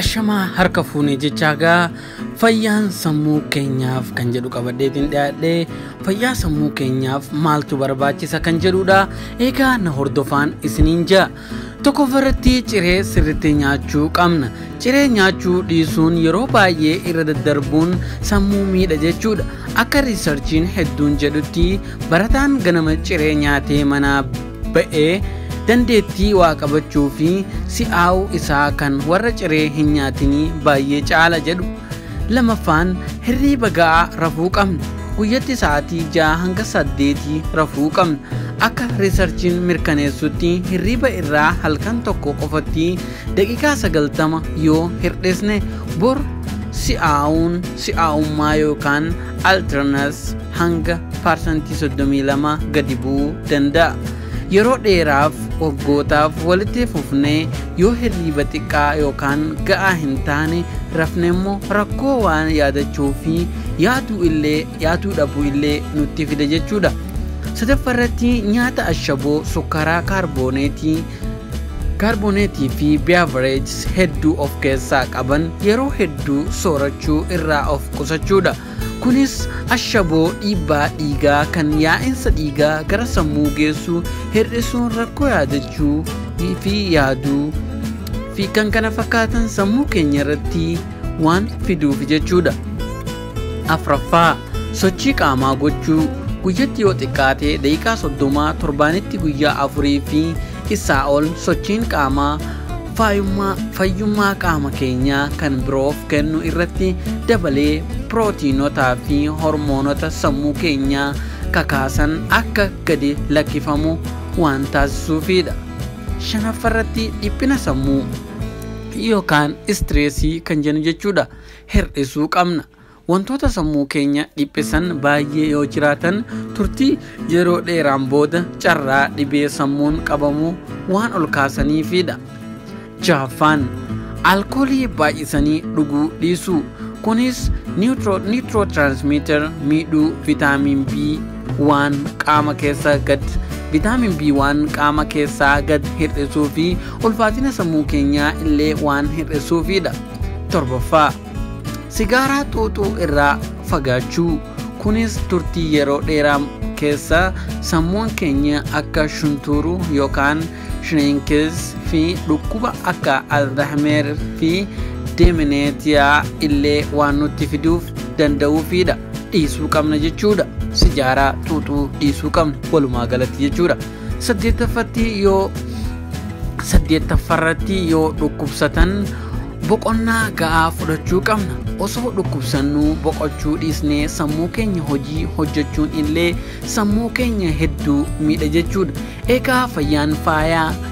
Ashamaa harka fuunee jechaa gaa fayyaan sammuu keenyaaf kan jedhu qabadheetiin dhiyaadhee fayyaa sammuu keenyaaf maaltu barbaachisa kan jedhudha. Egaa na hordofaan isiniin ja'a. Tokkoffaarratti ciree sirriitti nyaachuu qabna. Ciree nyaachuu dhiisuun yeroo baay'ee irra daddarbuun sammuu miidha jechuudha. Akka riisarchiin hedduun jedhutti barataan ganama ciree nyaatee manaa ba'ee dandeettii waa qabachuu fi si'aawuu isaa kan warra ciree hin nyaatinii baay'ee caala jedhu. Lamaffaan hirriiba ga'aa rafuu qabna. Guyyatti sa'aatii 6 hanga 8 rafuu qabna. Akka riisarchiin mirkaneessutti hirriiba irraa halkan tokko qofatti daqiiqaa 90 yoo hir'isne bor si'aawummaa yookaan alterness hanga 32% gadi bu'uu danda'a. Yeroo dheeraaf waggootaaf walitti fufnee yoo hirriiba xiqqaa yookaan ga'aa hin taane rafne immoo rakkoo waan yaadachuu fi yaaduu dhabuu illee nutti fida jechuudha. Sadaffaarratti nyaata ashaboo sukkaraa kaarbooneetii fi beverage hedduu of keessaa qaban yeroo hedduu soorachuu irraa of qusachuudha. Kunis ashaboo dhiibbaa dhiigaa kan yaa'insa dhiigaa gara sammuu geessu hir'isuun rakkoo yaadachuu fi yaaduu fi kan kana fakkaatan sammuu keenya irratti waan fiduuf jechuudha. Afraffaa sochii qaamaa gochuu. Guyyatti yoo xiqqaate daqiiqaa 30 torbaanitti guyyaa 4 fi isaa ol sochiin qaamaa fayyummaa qaama keenyaa kan biroof kennu irratti dabalee pirootiinotaa fi hormoonota sammuu keenyaa kakaasan akka gadi lakkifamu waan taasisuufidha. Shanaffaarratti dhiphina sammuu yookaan istireesii kan jennu jechuudha hir'isuu qabna. Wantoota sammuu keenya dhiphisan baay'ee yoo jiraatan turtii yeroo dheeraan booda carraa dhibee sammuun qabamu waan ol kaasaniifidha. Jahaffaan alkoolii baay'isanii dhuguu dhiisuu. Kunis niwutirootiraansmiitar miidhuu viitaamin B1 qaama keessa gad viitaamin B1 qaama keessaa gad hir'isuu fi ulfaatina sammuu keenyaa illee waan hir'isuufidha. Torbaffaa sigaaraa xuuxuu irraa fagaachuu. Kunis turtii yeroo dheeraa keessa sammuun keenya akka shuntuuru yookaan shrinkis fi dhukkuba akka alzheimer fi dementia illee waan nutti fiduuf danda'uufidha. Dhiisuu qabna jechuudha. Sigaaraa xuuxuu dhiisuu qabna walumaa galatti jechuudha. Saddeettaffaarratti yoo dhukkubsatan boqonnaa ga'aa fudhachuu qabna. Osoo dhukkubsannuu boqochuu dhiisnee sammuu keenya hojii hojjechuun illee sammuu keenya hedduu miidha jechuudha. Egaa fayyaan faayaa.